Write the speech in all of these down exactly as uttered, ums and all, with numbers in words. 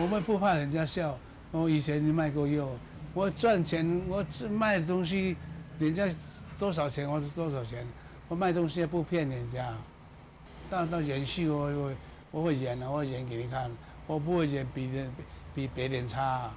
我们不怕人家笑，我以前卖过药，我赚钱，我卖的东西，人家多少钱我是多少钱，我卖东西也不骗人家。到到演戏我我我会演啊，我会演给你看，我不会演比人比别人差啊。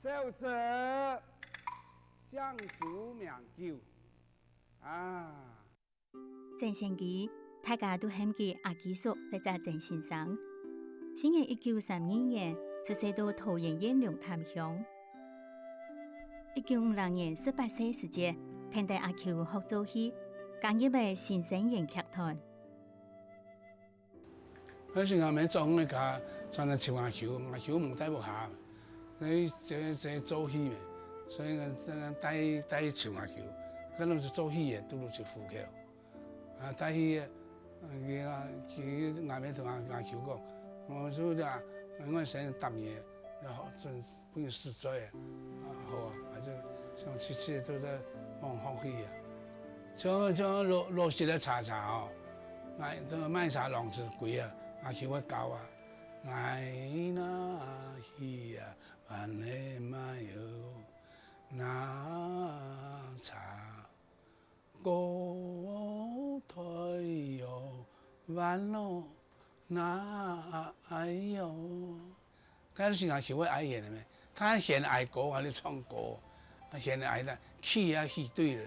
小姐，姓朱名九啊。 曾仙居，大家都喊佢阿基叔或者曾先生。生於一九三二年，出世到桃園縣龍潭鄉。一九五六年十八歲時節，跈等阿舅學做戲，加入了新生源劇團。 該時𠊎姆做工个家，全係湊阿舅，阿舅無帶屋下，所以這這做戲咩，所以呢，帶帶湊阿舅，該攏係做戲个，都攏係戶口。啊，帶戲个，佢啊，佢𠊎姆同阿阿舅講，我說啊，我先答應，然後準 分佢食罪啊。啊，好啊，𠊎就像七七都在望好戲啊。像像老老式个茶茶哦，𠊎這个賣茶郎子鬼啊，阿舅會教啊，𠊎拿去啊，還來賣哦，拿茶。 高台喲，彎咯，那哎喲。該時𠊎舅會愛弦个咩？佢弦愛高，𠊎就唱高，啊弦愛啦，起啊起對了。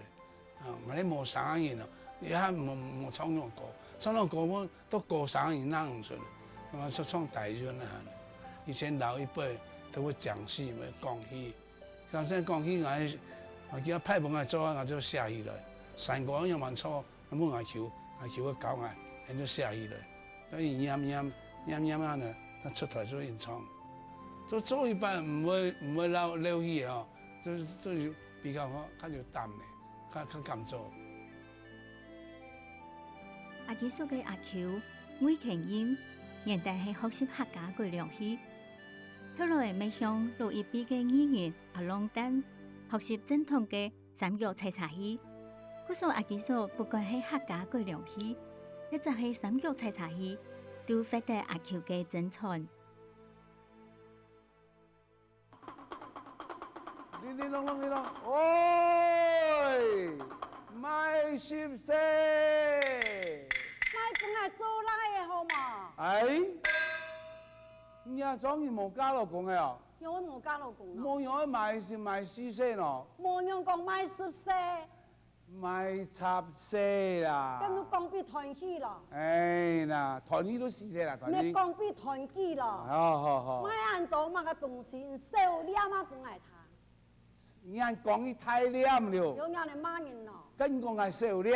啊，𠊎就無聲音咯，也無無唱到高，唱到高，我都高聲音哪會出？𠊎就唱大韻啊。以前老一輩都會講戲，會講戲。 先生講起𠊎，𠊎叫派分𠊎做，𠊎就寫起來。山歌樣般唱，問𠊎舅，𠊎舅會教𠊎，𠊎就寫起來。所以念念念念啊呢，佢出台就演唱。做做一般毋會毋會漏漏氣个哦，就就比較較有膽个，較較敢做。阿基叔个阿舅魏乾蔭，原旦係學習客家改良戲， 後來乜向老一輩个藝人阿郎旦學習正統个三腳採茶戲。故所阿基叔不管係客家改良戲，抑就係三腳採茶戲，都獲得阿舅个真傳。叮叮咚咚叮咚，喂，買十四。買分𠊎做倈仔好無？哎，你啊，做人無嫁老公个哦？仰會無嫁老公哦？無仰會買十買十四喏？無仰講買十四。 買十四啦。跟你講比斷氣咯。哎，那斷氣都死忒啦，斷氣。你講比斷氣咯。好，好，好。買恁多麼个東西，你笑唸啊分𠊎聽。你還講佢大唸了。有人來罵人咯。跟你講𠊎笑唸。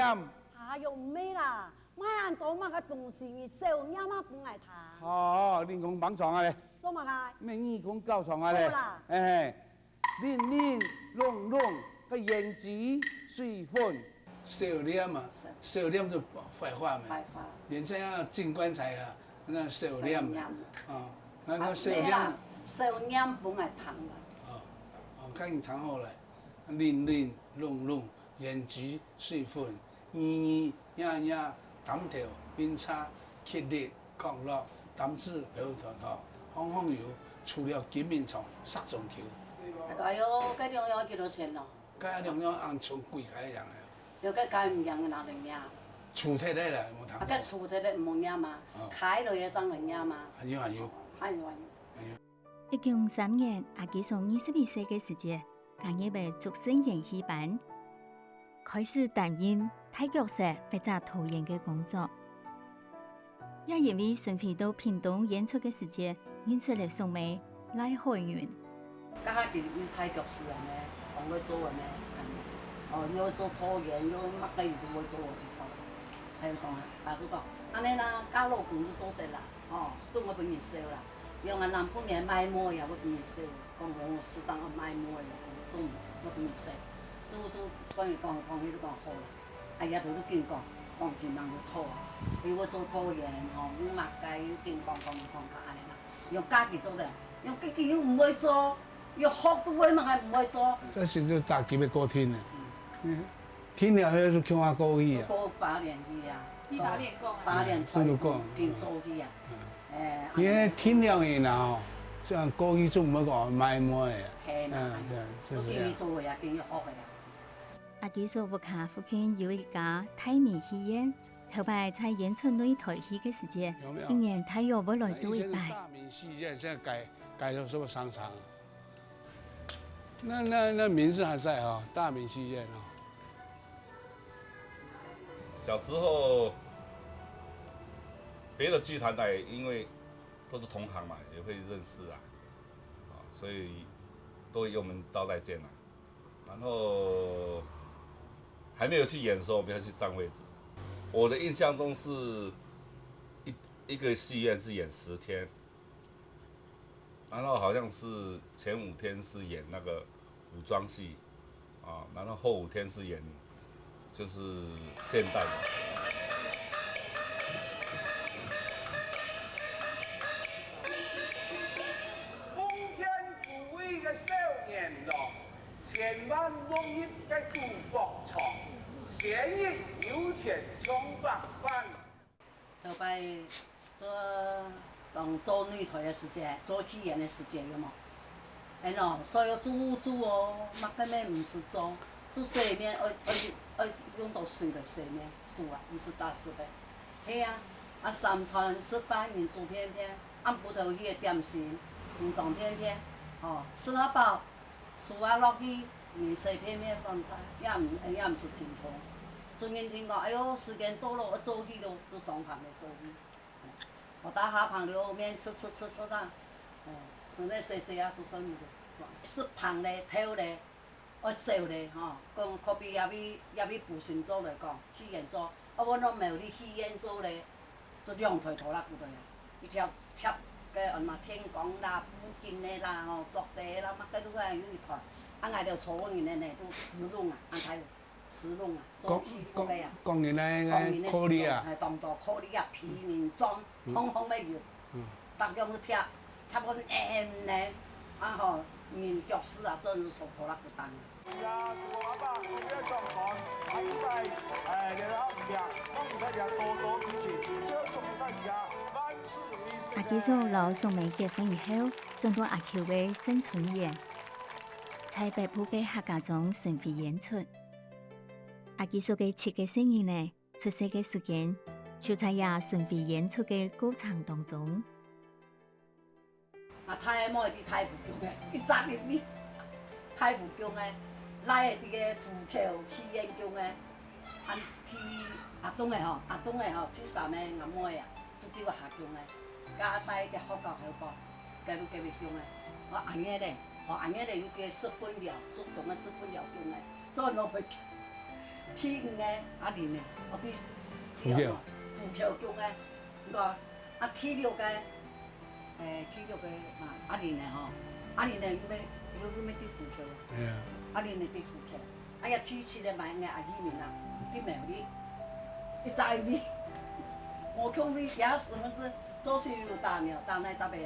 啊，又毋係啦，買恁多麼个東西，你笑唸啊分𠊎聽。好，你講幫忙啊咧。做麼个？咩義工搞場啊咧？好啦。哎。 零零瓏瓏个胭脂水粉。笑唸啊，笑唸就壞話咩？壞話。人家要進棺材了，那笑唸啊。笑唸。哦，那個笑唸啊。啊，沒啦，笑唸分𠊎聽啦。哦，哦，看你聽好了。零零瓏瓏胭脂水粉，二二 呀呀，擔頭、冰茶、吉利、可樂、擔子、泡泡糖，項項有，除了金明堂、石中球。哎喲，該兩樣幾多錢咯？該兩樣恁重貴，該樣个。有該該毋樣个拿來領？除忒个啦，無通。啊，該除忒个毋好領嘛？哦。開落个正來領嘛？還有，還有。還有，還有。還有。 一九五三年，阿基叔二十一歲个時節，加入了竹盛演戲班，開始擔任大角色或者導演个工作。也因為巡迴到屏東演出个時節，認識了叔姆賴海雲。該下佢有大角色恁呢，當會做恁呢，哦，又做導演，又麼个佢都會做，就錯。還有講啊，阿叔講，恁呢啦，嫁老公就做得啦。 哦，所以𠊎分人笑啦。用𠊎男朋友賣妹也會分人笑，講我市長愛賣妹，做乜分人笑。所以，所以講講，佢就講好啦。哎呀，都緊講，講緊人就討啊。佢會做討厭吼，又麼个又緊講講講到恁呢啦。用家己做得，用家己又毋會做，又學都會嘛還毋會做。這是就打擊个過程呢。嗯。 聽了後就共下過去啊。過花蓮去啊。去花蓮講啊。花蓮團真有講。訂做去啊。嗯。哎，因為聽了人啊吼，這樣過去就毋會講賣妹啊。嘿啦。嗯，這樣，就是這樣。過去做个啊，變學个啊。阿基叔屋下附近有一家大明戲院，頭擺在演出擂台戲个時節，有沒有？一年大約會來做一擺。那以前是大明戲院，現在改，改成什麼商場啊？ 那，那，那名字還在哦，大明戲院哦。小時候，別的劇團來，因為都是同行嘛，也會認識啊，啊，所以都會給我們招待見啊。然後還沒有去演的時候，我們要去佔位置。我的印象中是一，一個戲院是演十天， 然後好像是前五天是演那個古裝戲，啊，然後後五天是演就是現代的。奉勸各位个少年郎，千萬莫入該賭博場，先入油錢搶百萬。 頭擺做，當做擂台个時節，做戲院个時節，有無？哎喏，所以愛煮煮哦，麼个乜毋使做，煮洗面愛，愛，愛用到水來洗面，手啊，毋使打濕个。係啊，啊三餐食飯人煮便便，暗晡頭去个點心，魚裝便便，吼，食到飽， 書啊落去，你隨便面翻開，也毋，也毋使停課。主任聽講，哎喲，時間到咯，愛做戲咯，就上棚來做戲。學到下棚了，面出出出出啊，哦，順便洗洗啊，做生意咯。食飯咧，頭咧，愛走咧，吼，講可比也比，也比補習做來講，戲院做，啊，我若無去戲院做咧， 就兩台拖拉庫來啊，一條貼个，嗯，天光啦、布巾个啦，吼，竹篾个啦，麼个都有一台。啊，𠊎兜坐穩人个呢，都石籠啊，恁大石籠啊，做戲服个啊。講，講，講人个，講人个可麗啊。石籠，哎，當多可麗啊，皮面裝，嗯。通通都有。嗯。逐樣都貼，貼到硬硬个，啊吼，人腳趾啊，做人手拖拉庫當。 阿基叔摎淑美結婚以後，轉到阿舅个新春宴。在北埔个客家庄巡迴演出。阿基叔个七個細人仔出世个時間，就在這巡迴演出个過程當中。 啊，大个妹在大湖宮个，一隻入去，大湖宮个，倈仔在个湖口戲院宮个，啊，第，阿東个吼，阿東个吼，第三个阿妹啊，就在下宮个，佮阿大个學校後背，隔壁隔壁宮个。哦，阿月咧，哦，阿月咧又在十分寮，竹東个十分寮宮个，所以我會，第五个阿玲个，哦，在湖口。湖口宮个，你看，啊，第六个 誒，第六个嘛，阿玲个吼，阿玲个又愛，又，又愛在湖口啊。係啊。阿玲个在湖口，哎呀，第七个嘛，應該阿義明啊，在苗栗，一隻位，無空位，幾下十分之，做事又打鳥，打來打去。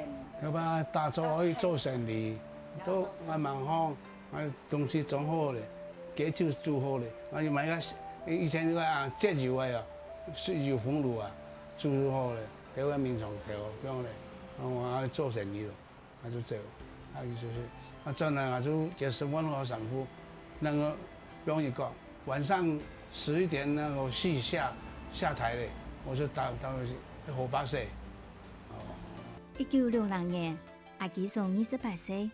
要不然打坐可以做生意，都還蠻好。 啊，東西裝好咧，雞酒煮好咧，啊，又買个，以前那个啊，節油个啊，是油封爐啊，煮好咧，在外面床頭，這樣咧，啊，我做生意咯，啊，就走，啊，就是，啊，轉來啊，就給生活好辛苦，那個，比方你講，晚上十一點那個戲下，下台咧，我就打，打，打火把水，哦。一九六六年，阿基叔二十八歲，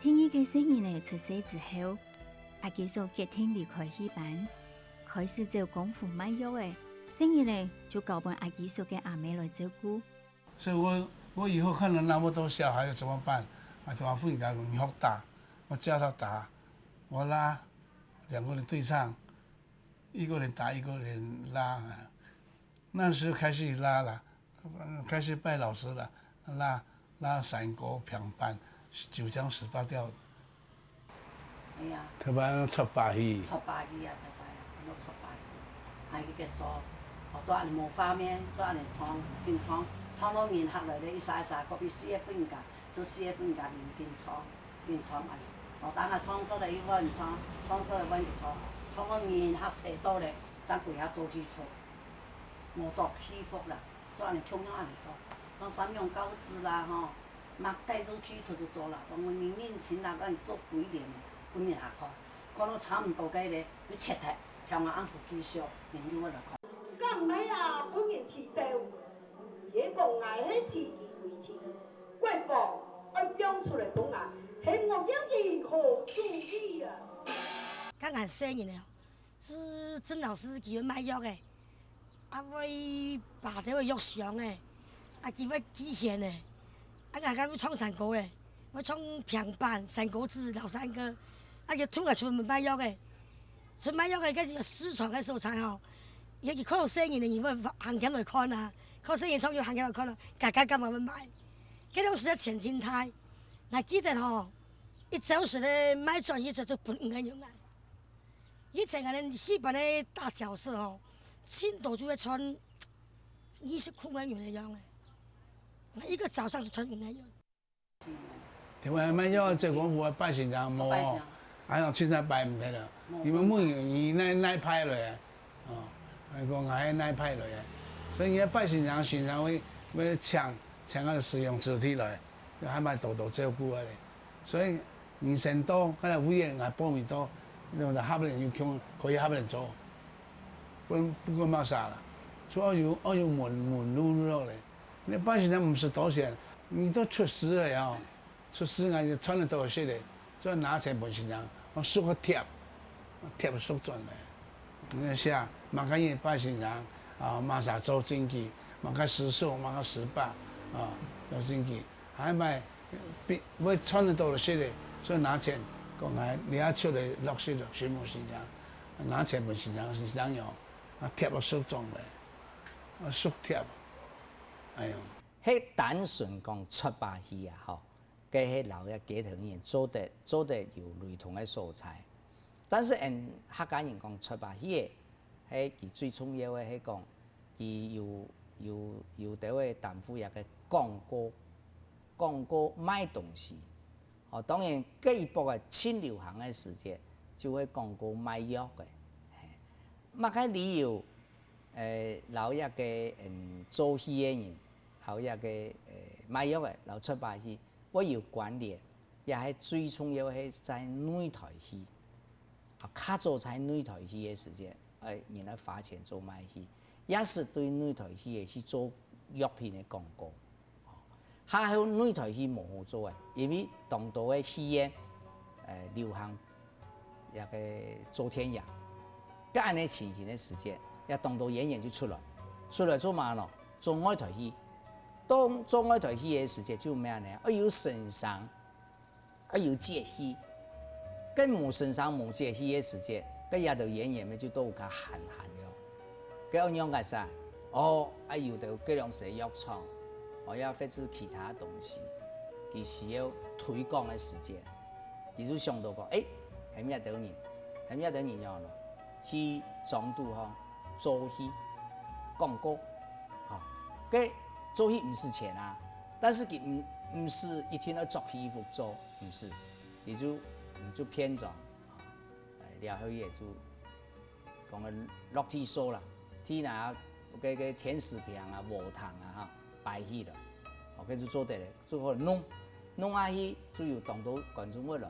第二个細人仔出世之後，阿基叔決定離開戲班，開始走江湖賣藥仔。細人仔就交分阿基叔个阿姆來照顧。所以我，我以後看到那麼多小孩子怎麼辦？啊，怎麼不應該用藥打？我教他打，我拉，兩個人對唱，一個人打，一個人拉。啊，那時候開始拉了，嗯，開始拜老師了，拉，拉山歌、評判，九腔十八調。哎呀。頭擺出把戲。出把戲啊，頭擺啊，安到出把戲。啊，佢个做，哦，做恁呢無畫面，做恁呢唱，緊唱，唱到人客來咧，一儕一儕，隔壁四月份人家，就四月份人家緊唱，緊唱啊。哦，等下唱出來，一換唱，唱出來，換佢唱，唱到人客齊到咧，正歸下做戲出。 無著戲服啦，做恁呢共樣恁呢做，像三樣告紙啦吼，麼个都去出去做啦，講我認認真啦，恁做幾年，分人客看，看到差毋多个咧，你切忒，聽我恁樣繼續，人又會來看。講𠊎啊，分人恥笑，也講𠊎係自以為是，國寶愛放出來分𠊎，係無要緊好主意啊！該𠊎細人仔哦， 係曾老師佢會賣藥仔，啊會揹兜仔藥箱仔，啊佢會寄錢仔，啊𠊎个會唱山歌仔，會唱平板、山歌子、老山歌，啊佢通常出門賣藥仔，出賣藥仔該係有市場个所在吼，佢佢看有細人仔，佢會行兼來看啊，看細人唱有行兼來看咯，家家敢會買，該當時个錢真大，𠊎記得吼，一朝時个賣轉一隻就分五個銀仔。 以前𠊎等戲班个打角色吼，盡多就會賺二十箍个銀个樣仔，一個早上就賺五個銀。台灣賣藥這功夫啊，拜神仙無，拜神仙。還有凊彩拜毋得了，無，你們問你哪哪派來啊？哦，還講𠊎哪派來啊？所以你要拜神仙，神仙會會請請个師兄師弟來，還蠻多多照顧个咧。 所以人生到，該位也𠊎報名到，那個合人有空可以合人做，不不管麼儕啦，主要有愛有門門路路咧。你拜神仙毋使多錢，你都出師了呀，出師𠊎就賺得多些咧，就拿錢分神仙，我宿个貼，貼宿轉來。 你看寫，麼个人拜神仙，啊，麼儕做正機，麼个時數，麼个時八，啊，做正機，還買，比，會賺得多就係咧，所以拿錢，講𠊎這下出來落實了，尋無神仙，拿錢分神仙，神仙用，啊，貼啊宿轉來，啊，宿貼，哎喲。係單純講出把戲啊，吼，該係摎該街頭藝人做得做得有雷同个所在。 但是𠊎客家人講出把戲仔，係佢最重要个係講，佢有有有兜仔擔負一個廣告，廣告賣東西。哦，當然，該一駁仔盡流行个時節，就會廣告賣藥个。嘿，麼个理由，誒，摎一個嗯做戲个人，摎一個誒賣藥个，摎出把戲會有關聯？也係最重要係在內臺戲。啊，較早在內臺戲个時節，哎，人來花錢做麼个戲，也係對內臺戲个去做藥品个廣告。哦，下後內臺戲無好做个，因為當多个戲院，呃，流行這个做電影。該恁呢情形个時節，也當多演員就出來，出來做麼个呢？做外臺戲。當做外臺戲个時節就麼个呢？愛有先生，愛有接戲。該無先生無接戲个時節，該這兜演員乜就都較閒閒了。該愛仰結煞？哦，啊有兜該量時藥廠，哦，也或者其他東西，佢需要推廣个時節，佢就想到講，誒，喊這兜人，喊這兜人仰呢？去莊肚項做戲、廣告，吼，該做戲毋使錢啊，但是佢毋，毋使一定愛著戲服做，毋使，佢就，嗯，就片裝，吼，哎，了後也就講个落地收啦，地那个，个天使坪啊、禾埕啊，哈，擺戲了，哦，該就做得了，做好弄，弄下去就有當多觀眾會來，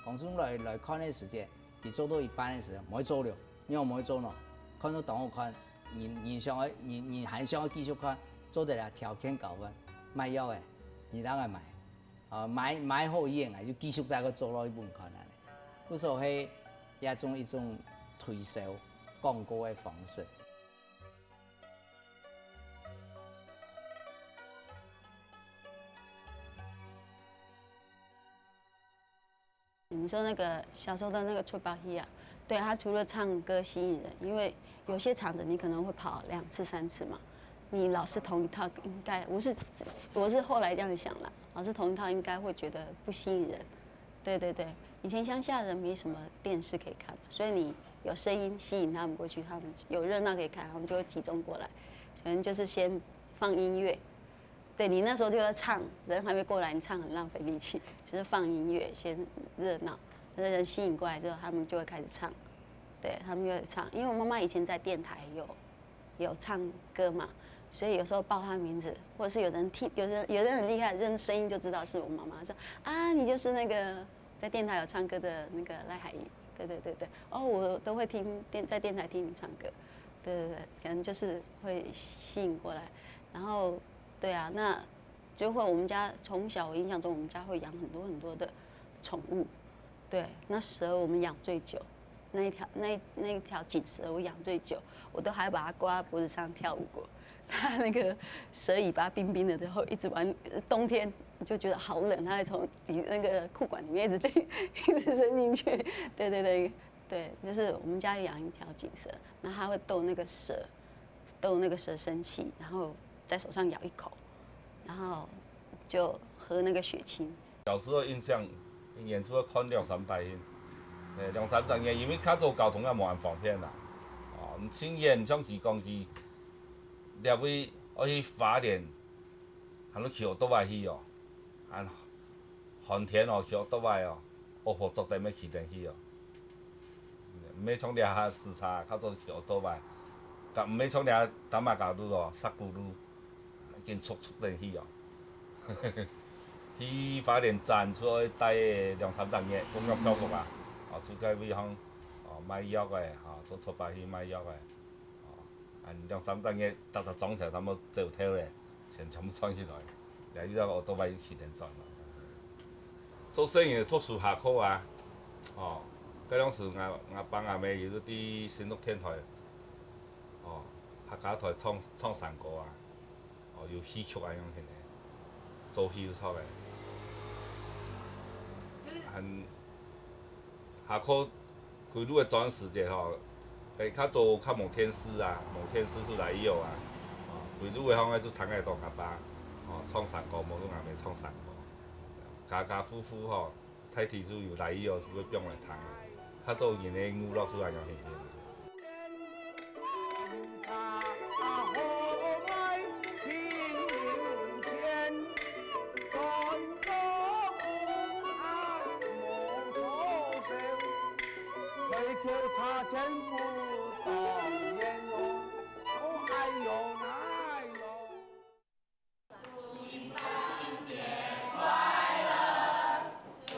觀眾來，來看个時節，佢做到一半个時候，毋會做了，因為毋會做呢，看到當好看，人，人想愛，人，人還想愛繼續看，做得了條件交換，賣藥个，你當然買。 啊，買，買好以後，𠊎就繼續再去做落去分看恁呢。故所係這種一種推銷廣告个方式。你說那個小時候的那個出包戲啊，對，他除了唱歌吸引人，因為有些場子你可能會跑兩次、三次嘛，你老是同一套，應該，我是，我是後來這樣想啦，老是同一套應該會覺得不吸引人。對對對，以前鄉下人沒什麼電視可以看嘛，所以你有聲音吸引他們過去，他們有熱鬧可以看，他們就會集中過來。可能就是先放音樂，對，你那時候就要唱，人還沒過來，你唱很浪費力氣，就是放音樂先熱鬧，那人吸引過來之後，他們就會開始唱，對，他們就會唱。因為我媽媽以前在電台有，有唱歌嘛，所以有時候報她名字，或者是有人聽，有人，有人很厲害，認聲音就知道是我媽媽，說：“啊，你就是那個在電台有唱歌的那個賴海怡。”對對對對，哦，我都會聽電，在電台聽你唱歌，對對對，可能就是會吸引過來。然後，對啊，那就會，我們家從小我印象中，我們家會養很多很多的寵物，對，那蛇我們養最久，那一條，那一，那一條錦蛇我養最久，我都還把它掛在脖子上跳舞過。它那個蛇尾巴冰冰的，然後一直玩，冬天就覺得好冷，它會從你那個褲管裡面一直對，一直伸進去。對對對對，就是我們家有養一條錦蛇，那它會逗那個蛇，逗那個蛇生氣，然後在手上咬一口，然後就喝那個血清。小時候印象，遠處看兩三百人，誒，兩三百人，因為較早交通也無恁方便啦。哦，你親眼像佢講佢，這位愛去花蓮，還要騎奧多拜去哦，還寒天哦，騎奧多拜哦，哦，好著等要騎等去哦。毋係像這下駛車，較早騎奧多拜，甲毋係像這下打馬甲路哦，石牯路，緊速速等去哦。去花蓮站出去待兩三隻月，工作漂泊啊，哦，出去位方，哦，賣藥个，哦，做出發去賣藥个。 哦，恁兩三隻月，逐隻庄頭差毋多走透咧，錢全部賺起來，也有隻奧多拜去騎等轉咯。做細人讀書下課啊，哦，該當時𠊎，𠊎爸𠊎姆又係佇新竹電台，哦，客家台唱，唱山歌啊，哦，有戲曲啊樣形个，做戲有錯个，很 下課歸路个轉時節吼，誒，較早較無電視啊，無電視就radio啊，哦，歸路个方面就聽得到𠊎爸，哦，唱山歌，無就𠊎姆唱山歌。家家戶戶吼，大體就有radio就會放來聽。較早人个娛樂就恁樣形形。 祝你父亲节快乐！祝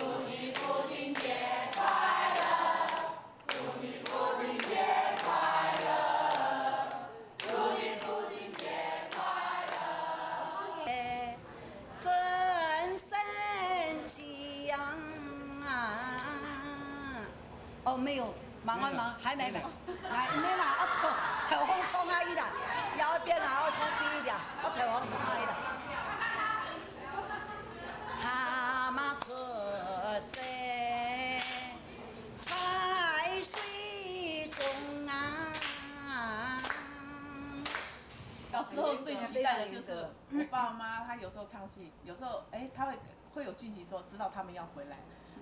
没有，忙啊忙，还没买，买没啦，啊，头头风冲啊去啦，摇一边啊，我冲第一啦，我头风冲啊去啦。蛤蟆出世在水中啊。小时候最期待的就是我爸妈，他有时候唱戏，有时候哎，他会会有讯息说知道他们要回来，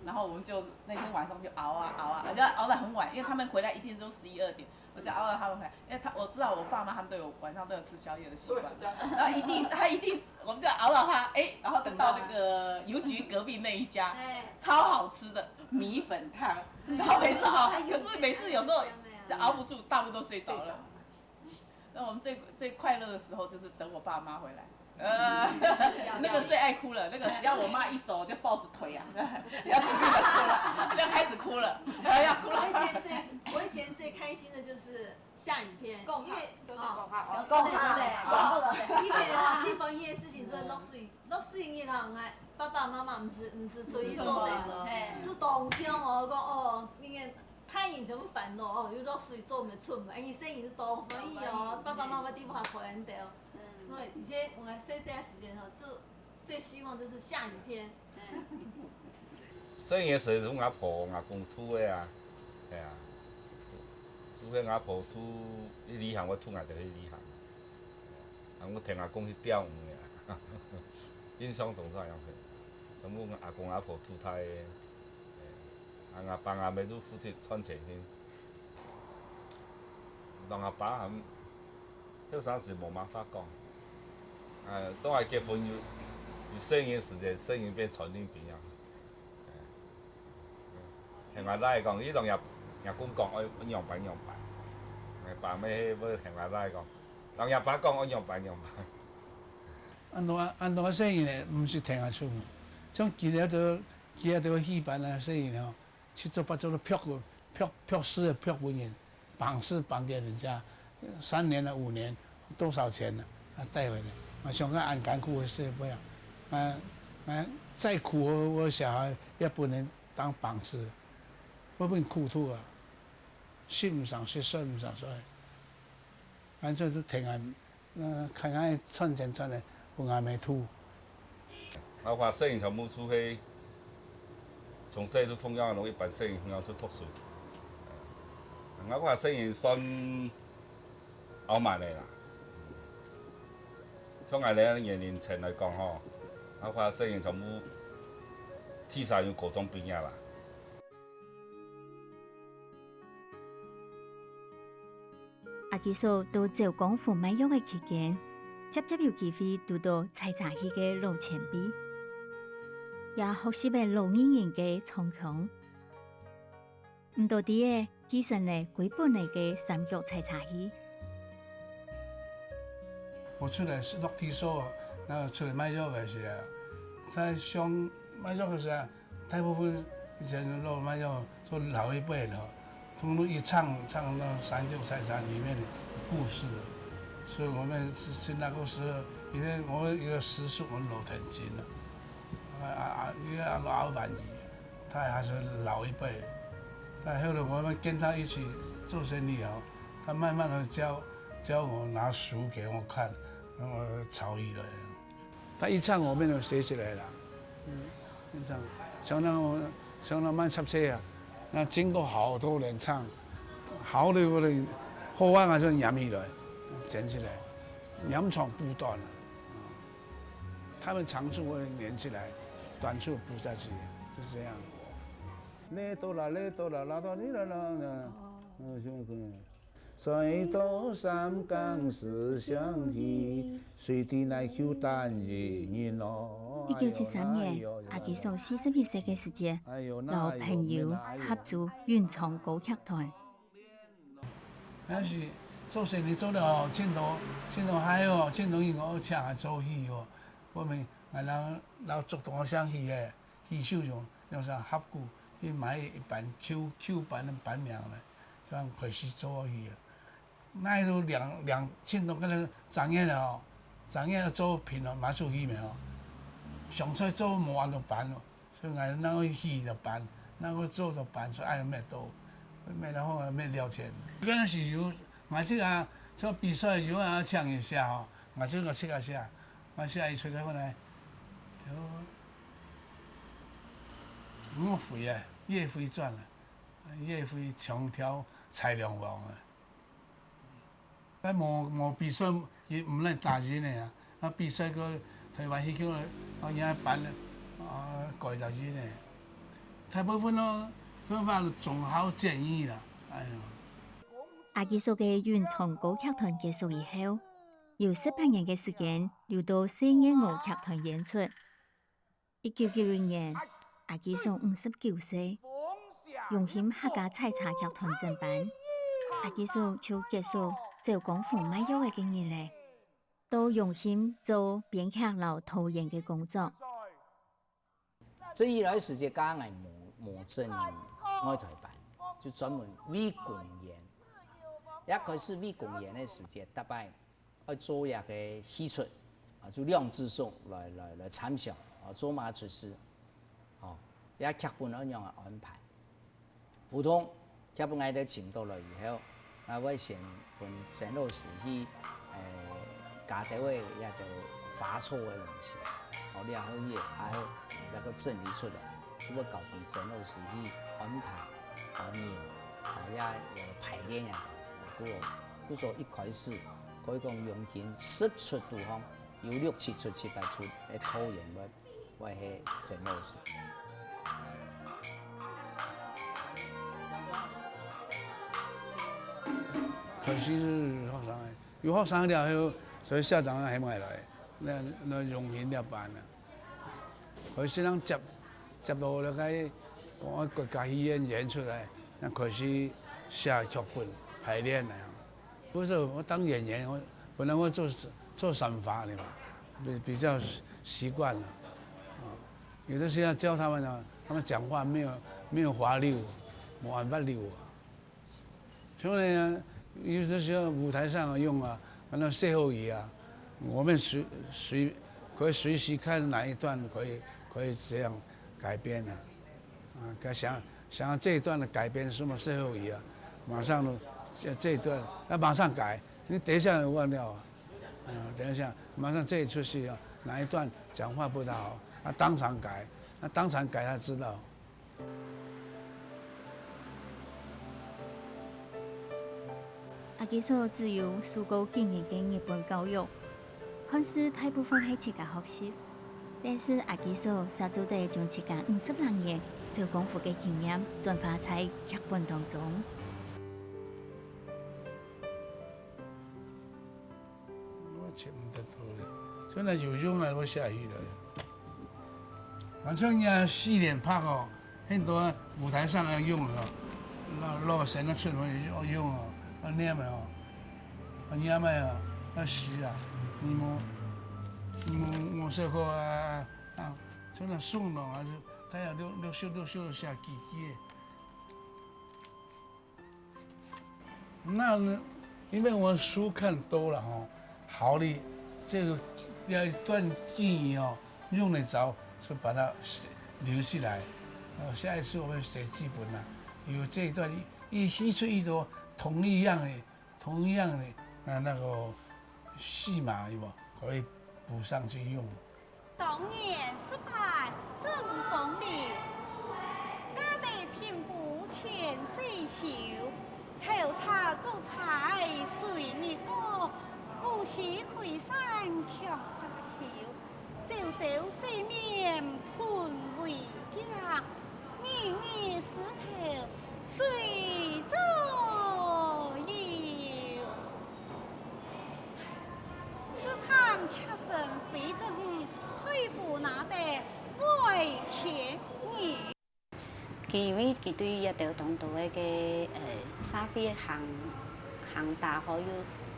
然后我们就那天晚上就熬啊熬啊，就要熬到很晚，因为他们回来一定都十一二点，我就熬到他们回来，因为他我知道我爸妈他们都有晚上都有吃宵夜的习惯，然后一定他一定我们就熬到他哎，然后就到那个邮局隔壁那一家，哎，超好吃的米粉汤，然后每次熬，可是每次有时候熬不住，大部分都睡着了。那我们最最快乐的时候就是等我爸妈回来，呃，那个最爱哭了，那个只要我妈一走就抱着腿啊，要死命的哭了，要开始哭了，要哭了。我以前最我以前最开心的就是下雨天，因为就是讲话，哦，讲话，讲话，以前哦，地方一件事情就是落水，落水日哦，哎，爸爸妈妈毋使毋使出去做事，就当香哦，讲哦，那个太阳全部反落哦，又落水做毋出门，哎，你生意是多欢喜哦，爸爸妈妈地方还可能的哦。嗯，所以以前我们細細个時間哦，就最希望就是下雨天。細个時係阿婆阿公渡个啊，係啊，渡个阿婆渡去旅行，我渡𠊎兜去旅行。啊，我聽阿公去釣魚啊，印象中係恁樣个，全部阿公阿婆渡大个。啊，阿爸阿姆就負責賺錢去。同阿爸還後生時無麼話講，啊，到𠊎結婚有有細人時節，細人變傳令兵啊。 喊𠊎倈講，你同若若公講愛愛仰般仰般。𠊎爸姆會喊𠊎倈講，同若爸講愛仰般仰般。恁多恁多細人呢，毋識聽阿叔，像今日都今日都戲班啊，細人哦，七做八做都拍過，拍拍死个拍分人。 綁死綁給人家三年了五年，多少錢了，啊帶回來。啊，想看恁艱苦个社會啊，啊啊再苦，我我小孩也不能當綁死，會分苦毒啊，食毋上食，睡毋上睡，反正是挺啊。 呃，看𠊎賺錢賺个，分阿姆渡。𠊎話細人全部就係從細就同樣攏一般細人同樣就讀書。𠊎話細人算較慢个啦。像𠊎這年齡層來講吼，𠊎話細人全部第三有高中畢業啦。 阿基嫂在走江湖賣藥个期間，輒輒有機會堵到採茶戲个老前輩，也學習了老藝人个唱腔。毋多知个，繼承了歸本个三腳採茶戲。我出來係落地所，然後出來賣藥个時候，在想賣藥个時候， 大部分以前老賣藥做老一輩的，通通一唱唱到三腳採茶裡面的故事，所以我們是是那個時候，因為我們一個師叔，我們老藤金了，啊啊啊，一個阿老阿板姨，他還是老一輩，但後來我們跟他一起做生意哦，他慢慢的教教我拿書給我看，然後我才了解。 他一唱，我們就學起來了。嗯，一唱，像那種像那慢車車啊，那經過好多人唱，好的，好的，後半啊就黏起來，剪起來，黏長補短了。他們長處會黏起來，短處補下去，就是這樣。來到啦，來到啦，來到你啦啦啦。嗯，行行。 睡到三更思鄉去，誰知來去單一人咯。一九七三年，阿基嫂四十一歲个時節，摎朋友合組雲昌歌劇團。但是做生理做了吼，盡多盡多還好，盡多人愛請𠊎做戲哦。我們𠊎摎摎竹東鄉戲个戲秀用用上合股去買一班舊舊班个班名來，這樣開始做戲啊。 那都兩兩千多个人，正月了吼，正月做平了，買出去没有？上菜做無恁多班咯，所以𠊎那个戲的班，那个做的班，所以愛有咩多。買了後買了錢。有陣時有，𠊎自家做比賽有啊，請人寫吼，𠊎自家自家寫，𠊎寫一出个回來，有，月費啊，月費賺啊，月費像條菜籃王啊。 該無，無比賽，佢毋能打贏个啊。啊，比賽个台灣戲曲个，啊，也辦了，啊，改造型个。大部分咯，都話總好建議啦，哎喲。阿基叔个雲昌歌劇團結束以後，有十八年个時間留到四月五劇團演出。 一九九一年，阿基叔五十九歲，榮興客家採茶劇團整班，阿基叔就結束走江湖賣藥仔个日仔，到榮興做編劇摎導演个工作。這一來時節，剛剛無，無正外台班，就專門為公演。也開始為公演个時節，逐擺 愛做一個戲齣，啊，就兩隻手來，來，來參詳，啊，做麼个齣事，哦，這劇本愛仰般安排。普通劇本𠊎兜尋到了以後，𠊎會先分曾老師去，誒，加兜仔這兜花草个東西，哦，了後也，然後再過整理出來，就會交分曾老師去安排，啊，人，啊，也有排練啊，故所，故所一開始 可以講榮興十齣肚項有六七齣、七八齣个導演會，會係曾老師。開始係學生个，有學生了後，所以校長喊𠊎來，該，該榮興這班啊。 開始正接，接到該個國家戲院演出來，正開始寫劇本、排練來。不是，我當演員，我本來我做，做散發的嘛，比，比較習慣了。啊，有的時候要教他們啊，他們講話沒有，沒有滑溜，無法滑溜啊。 像呢，有的時候舞台上用啊，反正歇後語啊，我們隨，隨，可以隨時看哪一段可以，可以這樣改編啊。啊，該想，想要這一段的改編什麼歇後語啊，馬上，這，這一段要馬上改，你等一下就忘掉啊。啊，等一下，馬上這一齣戲啊，哪一段講話不大好，啊，當場改，啊，當場改他知道。 阿基叔只有受過幾年个日本教育，漢字大部分係自家學習，但是阿基叔煞做得將自家五十零年走江湖个經驗轉化在劇本當中。 我尋毋得到咧，所以呢有用啊，我寫起來。反正人家四連拍哦，很多舞台上要用的哦，老，老生啊出門要用哦，要念的哦，要念的哦，要寫啊，你無，你無，無寫過啊，啊，像那宋朗啊，是，他有六，六秀，六秀寫幾句的。 那呢，因為我書看多了吼，好哩，這個要一段記憶哦，用得著，就把它寫，留下來。呃，下一次我會寫劇本啦，有這一段，一，一出一多同一樣的，同一樣的，啊，那個戲碼有無？可以補上去用。 當年失敗正風流，家底貧苦千歲愁。頭賊捉賊隨日過，烏溪開山強詐愁。朝朝夕面噴為鏡，日日梳頭水做油。 赤膽赤身非正義，佩服那得為天人。佢因為佢對這兜當多个，呃，社會行，行打好有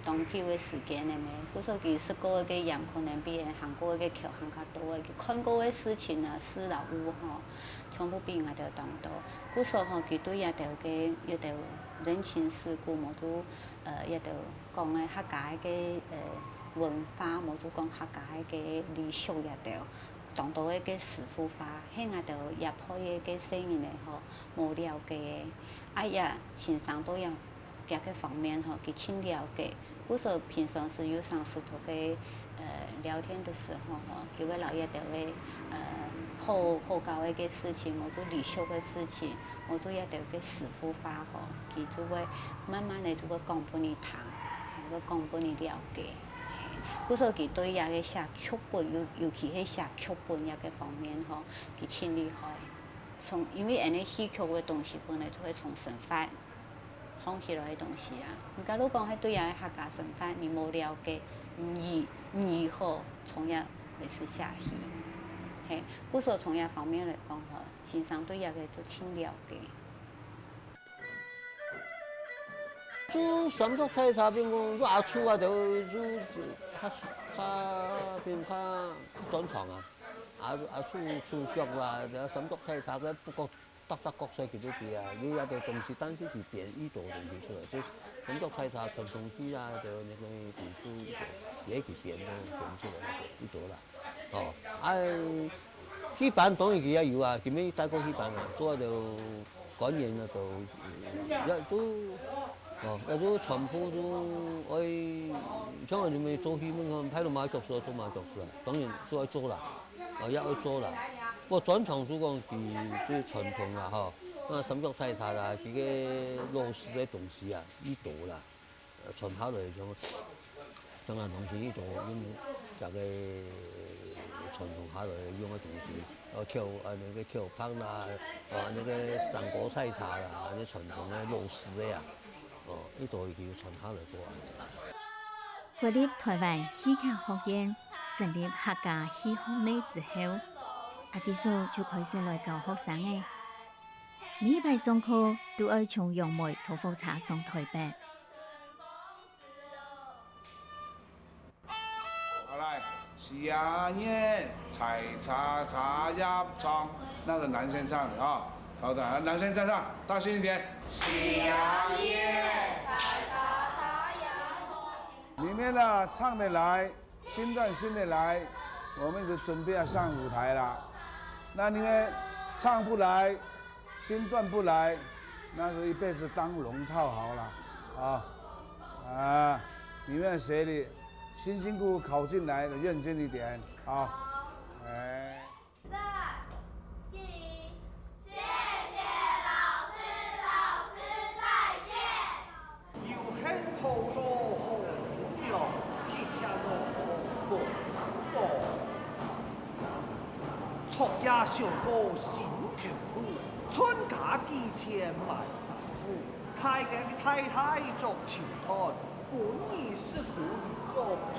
當久个時間了咩，故所佢食過个鹽可能比人行過个橋還較多个，佢看過个事情啊，事摎物吼，全部比𠊎兜當多。故所吼，佢對這兜个，這兜人情世故，無就，呃，這兜 講个客家个，呃，文化，無就講客家个禮俗這兜，當多个个師傅話，係𠊎兜這輩个个細人仔吼，無了解个。啊，也先生對這，這个方面吼，佢盡了解。故所平常時有常時同佢，呃，聊天的時候吼，佢會摎這兜个，呃，好，好搞个个事情，無就離俗个事情，無就這兜个師傅話吼，佢就會慢慢个就會講分你聽，會講分你了解。嘿，故所佢對這个寫劇本，尤，尤其係寫劇本這个方面吼，佢盡厲害。從，因為恁呢戲曲个東西本來就會從生活 放起來个東西啊。你假如講係對這个客家生活，你無了解，你，你好從這開始寫起。嘿，故所從這方面來講吼，先生對這个都盡了解。做三腳採茶，比如講做阿叔啊，就做較，較，比如較專長啊，阿，阿叔手腳啦，三腳採茶个，不過 逐逐角色佢都知啊，有這兜東西，但是佢編一兜東西出來，就工作採茶、傳統戲啊，就那個故事，也佢編个編出來一兜啦。哦，啊，戲班當然佢也有啊，佢乜帶過戲班啊，做到官員啊，都，嗯，也都，哦，也都全部都愛，像恁樣做戲，你看，派到馬角色做馬角色啊，當然做愛做啦。 哦，也愛做啦。毋過專長就講佢最傳統啦，吼，該三腳採茶啦，佢个老式个東西啊，一兜啦，呃，傳下來像，像啊，東西一兜用這个傳統下來用个東西，呃，抾，啊，那個抾白啦，啊，那個三腳採茶啦，啊，那傳統个老式个啊，哦，一兜佢傳下來過啊。 國立臺灣戲劇學院成立客家戲學系之後，阿弟嫂就開始來教學生仔。每一擺上課都愛像楊梅坐火車上臺北。好，來，四啊年，採茶茶葉唱，那個男生唱的啊，好的，男生站上，大聲一點。四啊年，採茶茶葉唱。 你們啊，唱得來，身段伸得來，我們就準備要上舞台了。那你們唱不來，身段不來，那就一輩子當龍套好了啊！啊，你們誰的辛辛苦苦考進來的，認真一點啊！哎。 謝謝老師，老師再見。有很多多好朋友，天天都好過生活。昨夜想到心頭路，春家寄錢買衫褲，大家大大做情團，本意是可以做出。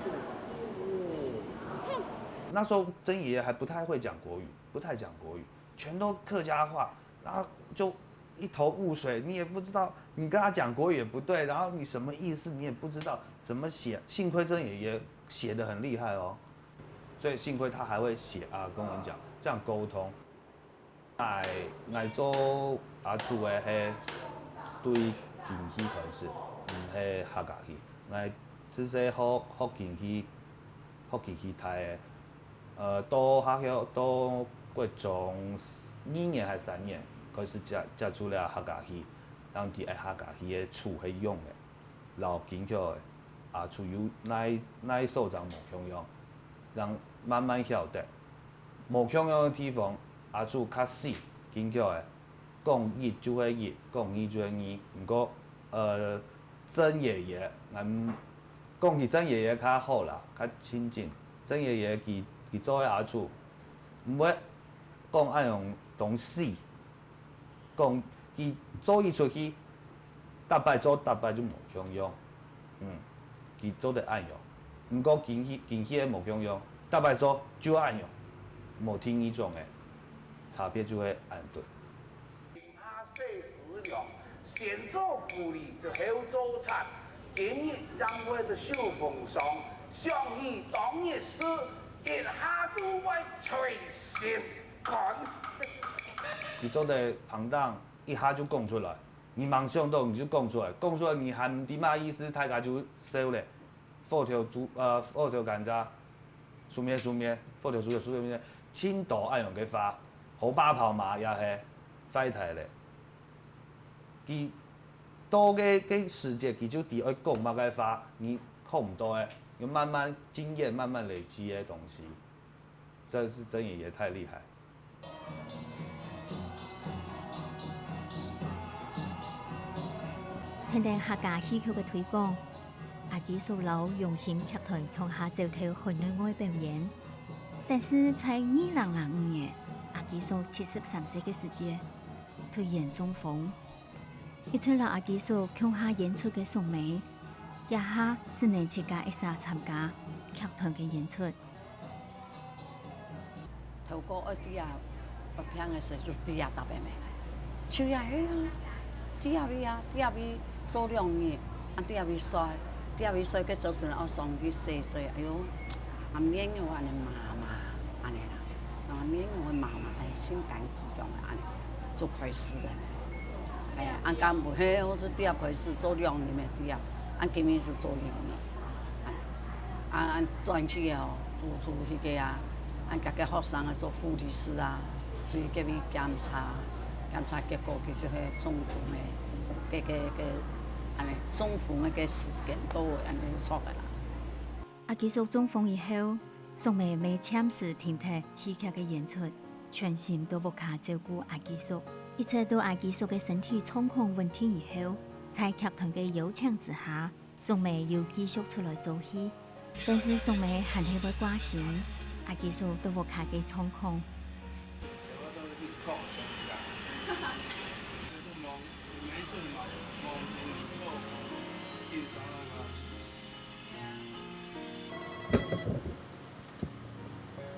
那時候曾爺爺還不太會講國語， 不太講國語，全都客家話，然後就一頭霧水，你也不知道，你跟他講國語也不對，然後你什麼意思你也不知道怎麼寫。幸虧曾爺爺寫得很厲害哦，所以幸虧他還會寫啊，跟我們講，這樣溝通。𠊎，𠊎做阿叔个係對京戲開始，毋係客家戲。𠊎自細學，學京戲，學京戲大个。 呃，到學校，到國中二年還三年，開始接，接觸了客家戲，正知愛客家戲个手係用个，摎京劇个，啊，就有哪，哪所正無共樣，正慢慢曉得。無共樣个地方，啊，就較死，京劇个，講一就係一，講二就係二，毋過，呃， 曾爺爺，𠊎講起曾爺爺較好啦，較親近。曾爺爺佢，佢做个阿叔，毋會講恁樣當死，講佢做一齣戲，逐擺做逐擺就無共樣。嗯，佢做得恁樣，毋過京戲，京戲个無共樣，逐擺做就恁樣，無第二種个，差別就係恁樣。 阿細時了，先做苦力就後做賊，今日正會得手風霜，想起當日事，一下都會捶心肝。佢做得旁聽，一下就講出來，你吂想到你就講出來，講出來你還毋知麼意思，大家就笑咧。 火頭煮，呃，火頭甘蔗，煮麵煮麵，火頭煮麵煮麵，盡多恁樣个話，河壩泡嫲也係，壞忒咧。佢到該个時節，佢就知愛講麼个話，你看毋到个，要慢慢經驗、慢慢累積个東西，這是真的也太厲害。跈等客家戲曲个推廣，阿基叔摎榮興劇團共下走透海內外表演。但是在二零零五年，阿基叔七十三歲个時節，突然中風。一直摎阿基叔共下演出个淑梅，這下只能自家一儕參加劇團个演出。 頭過愛佇遐發病个時，就佇遐搭个咩，就遐去啊，佇遐位啊，佇遐位做兩日，啊佇遐位睡，佇遐位睡，該朝晨愛上去洗洗，哎喲，啊面容恁呢麻麻，恁呢啦，啊面容會麻麻，哎，心肝激動啊，恁呢，就開始了呢。哎呀，啊敢無，嘿，我就佇遐開始做兩日咩，佇遐，啊今日就做一日。 啊，啊轉去哦，做做迄个啊，啊，甲个學生啊做護理師啊，所以叫伊檢查，檢查結果其實係中風个，个个个，安尼中風个个時間到位，安尼就著个啦。阿基叔中風以後，淑梅乜暫時停忒戲劇个演出，全心到屋下照顧阿基叔。一直到阿基叔个身體狀況穩定以後，在劇團个邀請之下， 淑梅又繼續出來做戲，但是淑梅還係會掛心阿基叔到屋下个狀況。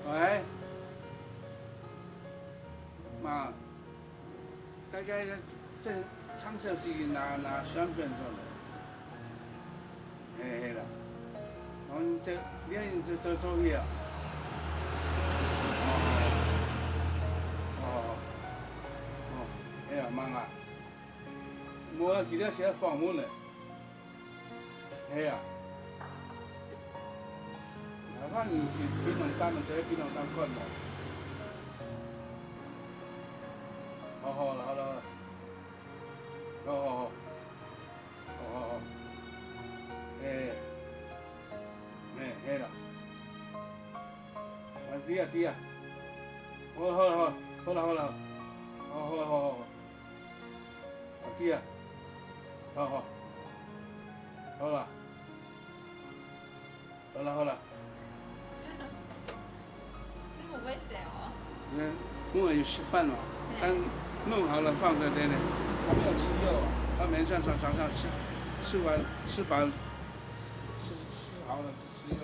喂，媽，該該該，這長相是拿拿相片做的。 嘿嘿啦，哦，你這你你這做做戲啊？哦哦哦，哎呀，忙啊！無啊，今日是愛訪問的。嘿啊。哪怕你是檳榔擔，這檳榔擔看無？好好了好了，好好好。 哦哦哦，嘿，嘿嘿啦，啊知啊知啊，好好好，好啦好啦，好好好好，啊知啊，好好，好啦，好啦好啦。 师傅會寫哦。嗯，我有吃飯了，但弄好了放在這裡。還沒有吃肉啊？他每天早早上吃，吃完吃饱，吃吃好了就吃肉。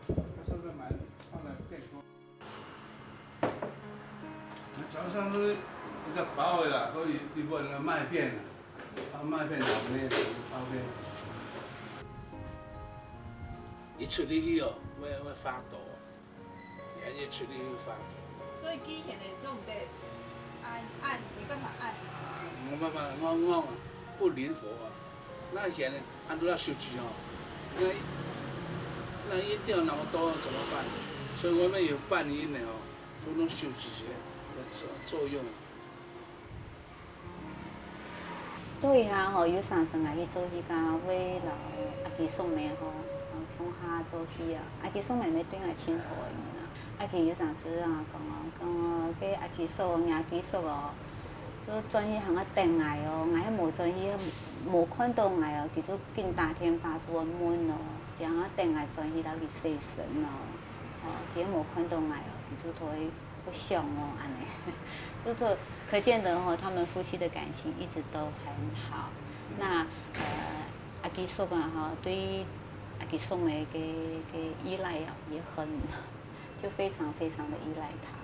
他是不是买放在电锅？早上是比較飽的啦，所以一般的麥片啊，啊麥片啊，那些泡片。一出去哦，會會發抖。 也是出力去發。所以機器人做毋得按按，沒辦法按嘛。沒辦法，我我不靈活啊。那現在按照手機哦，那那音調那麼多怎麼辦？所以我們有半音的哦，不能手機的作作用。 做一下吼，有成時𠊎去做戲，會摎阿基叔姆吼，共下做戲啊。阿基叔姆乜對𠊎盡好个人啊。阿基有成時啊講哦，講哦，該阿基叔哦，若基叔哦，就轉去還愛等𠊎哦，𠊎係無轉去，無看到𠊎哦，佢就緊打電話就問哦，佢還愛等𠊎轉去摎佢洗身哦，哦，佢無看到𠊎哦，佢就會 不想哦，安尼，就就可見得吼，他們夫妻的感情一直都很好。那呃，阿基叔啊吼，對阿基叔姆个个依賴啊，也很，就非常非常的依赖他啦。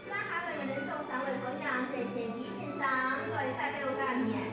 三下个人送上位分享，在先帝先生，來代表感言。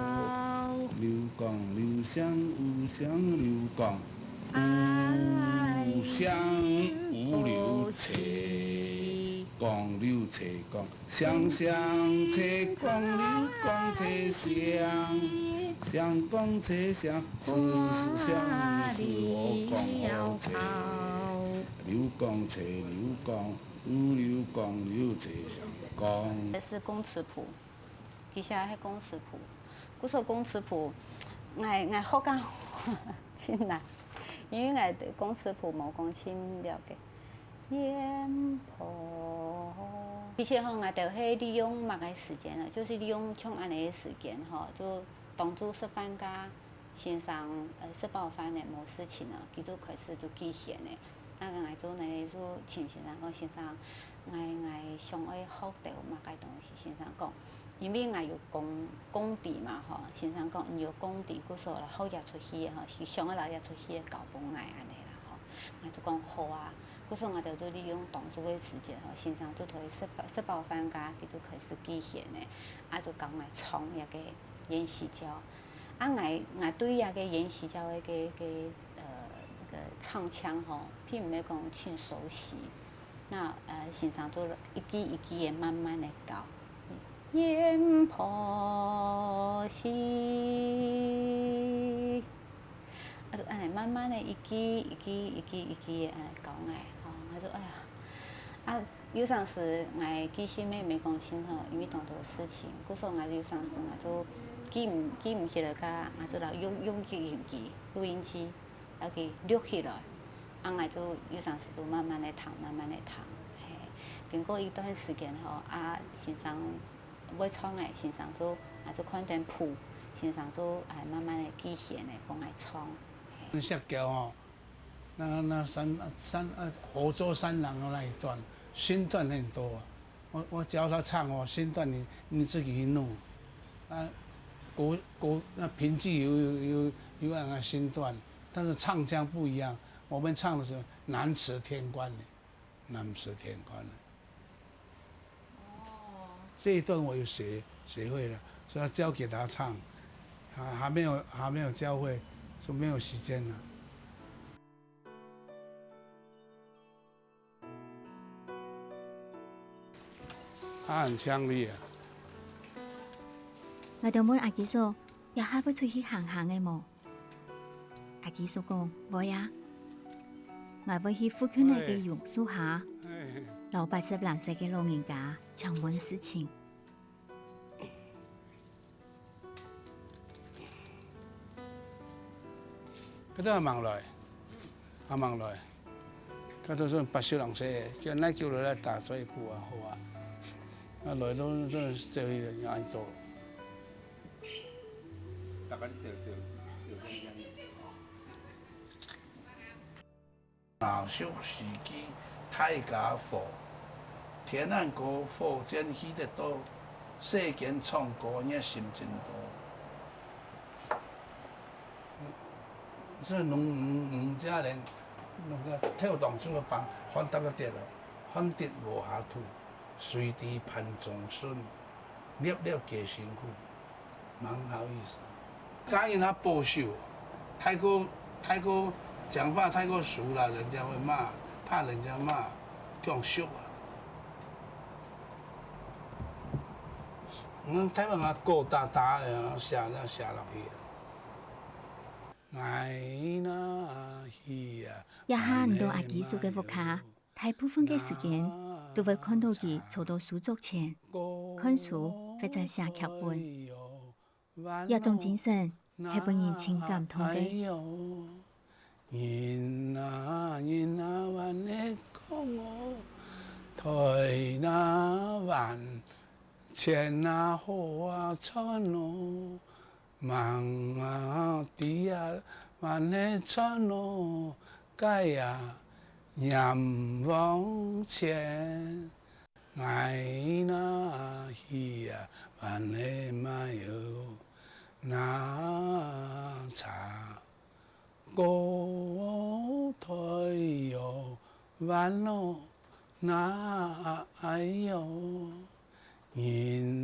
流光流相，有相流光，有相有流彩，光流彩光，相相彩，光流光彩相，相光彩相，是是相，是我光我彩，流光彩流光，有流光流彩相光。这是供词谱。 其实係供词谱。故所供词谱，𠊎𠊎學个盡難，因為𠊎對供詞谱無講盡了解。閻婆。其實吼，𠊎兜係利用麼个時間呢？就是利用像恁呢个時間吼，就當做食飯个先生，呃，食飽飯了無事情了，佢就開始就寄弦了。 該𠊎就呢就尋先生講，先生，𠊎𠊎想愛學兜麼个東西。先生講，因為𠊎有功功底嘛吼，先生講你有功底，故所來學這齣戲个吼，係想愛摎這齣戲个交分𠊎恁呢啦吼。𠊎就講好啊，故所𠊎兜就利用當晝个時間吼，先生就同佢食飽食飽飯个，佢就開始寄弦了，啊就教𠊎唱這个《延禧轎》。 啊𠊎𠊎對這个《延禧轎》个个个呃那个唱腔吼，並毋係講盡熟悉。那呃先生就一句一句个慢慢个教，閻婆惜，啊就恁呢慢慢个一句一句一句一句个恁呢教𠊎，吼，𠊎就哎呀，啊 有當時𠊎記性乜毋係講盡好，因為當多事情，故所𠊎有當時𠊎就記毋記毋起來个，𠊎就摎用用錄音機，錄音機，摎佢錄起來，啊，𠊎就有當時就慢慢个聽，慢慢个聽，嘿，經過一段時間吼，啊，先生會唱个，先生就，啊，就看等譜，先生就，哎，慢慢个記起來，分𠊎唱，嘿。石橋吼，那，那山，山，呃，火車山廊的那一段，身段很多啊。我，我教他唱哦，身段你，你自己去弄。啊，古，古，那评剧有，有，有，有那个身段，但是唱腔不一样。我们唱的是南池天官的，南池天官的。哦。这一段我有学，学会了，所以要教给他唱。还，还没有，还没有教会，就没有时间了。 他很強力啊。𠊎就問阿基叔，這下會出去行行个無？阿基叔講，會啊。𠊎會去附近个榕樹下，摎八十零歲个老人家請問事情。 該兜阿嬤來，阿嬤來，該兜係八十零歲，叫𠊎叫落來打嘴鼓啊，好啊。啊，來都，都走去恁做。大家走，走，走，走，走。 老秀時期大家伙，天安哥火箭去得到，世間唱歌熱心真多。所以農，農，農家人，農家頭當初个幫，飯搭个跌了，飯跌禾下土，水滴盤中飧，粒粒皆辛苦。 蠻好意思。家人較保守，太過，太過講話太過俗了，人家會罵，怕人家罵，放俗啊。嗯，台灣話高大大个，寫，寫落去啊。𠊎若去啊，這下毋到阿基叔个屋下， 大部分个時間都會看到佢坐到書桌前，看書或者寫劇本。這種精神係分人盡感動个。人啊，人啊，還會講哦，台啊，還，錢啊，好啊，賺哦。 吂啊知啊，還係賺哦，該啊，閻王錢。𠊎若去啊，還係買哦，拿茶。 過台喲，彎咯，那哎喲，人